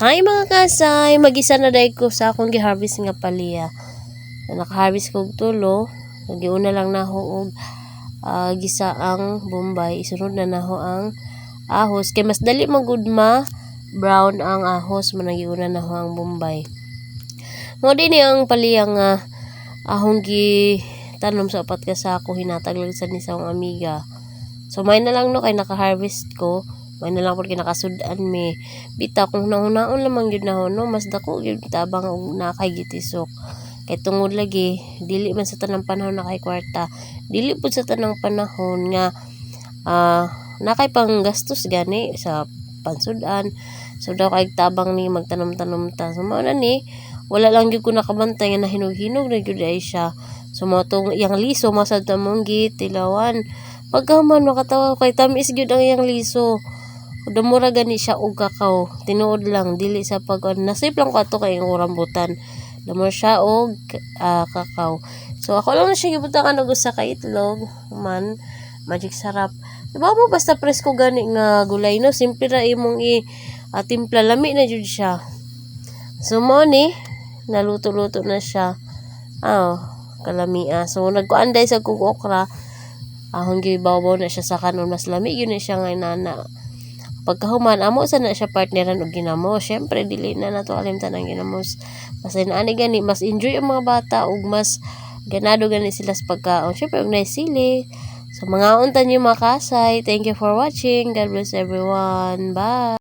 Hi, mga kasay, magisa na diay ko sa akong gi-harvest nga palya. Naka-harvest ko og tulo, giuna lang naho og gisa ang bombay, isunod na naho ang ahos kay mas dali man gud ma brown ang ahos, mao nang giuna naho ang bombay. Mao dinhi ang palya nga ahong gi tanom sa upat ka sako, hinatag lang sa ni sa akong amiga. So may na lang, no, kay naka-harvest ko. May na lang pud kay nakasud-an mi. Bitaw kung hunahunaon lamang gyud naho, no, mas dako gyud tabang og naa kay gitisok. Kay tungod lagi dili man sa tanang panahon naa kay kwarta. Dili pud sa tanang panahon nga naa kay panggastos gani sa pansud-an. So dako kay tabang ni magtanom-tanom ta. So mao na ni, wala lang gyud ko nakabantay nga nahinog-hinog na gyud ay siya. So mao tong iyang liso, mao sad among gitilawan. Pagkahuman, makatawa kay tamis gyud ang iyang liso. Damura gani siya og kakao. Tinuod lang, dili sa pag nasip lang ko ato kay ang rambutan. Damura siya og kakao. So ako lang na siya gibutangan og usa ka itlog man, magic sarap. Diba mo, basta presko gani nga gulay, no, simple ra imong i timpla, lami na jud siya. So mao ni naluto-luto na siya. Ah, kalamia. So nagkuan day sa kog okra. Ahong gibawbaw na siya sa kanon, mas lami gyud na siya nga inana. Pagkahuman, amo sa na siya partneran og ginamos. Syempre dili na nato kalimtan ang ginamos. Basta inaani gani, mas enjoy ang mga bata ug mas ganado gani sila sa pagkaon. Syempre og naay sili. So mangaon ta niyo, mga kasay. Thank you for watching. God bless everyone. Bye.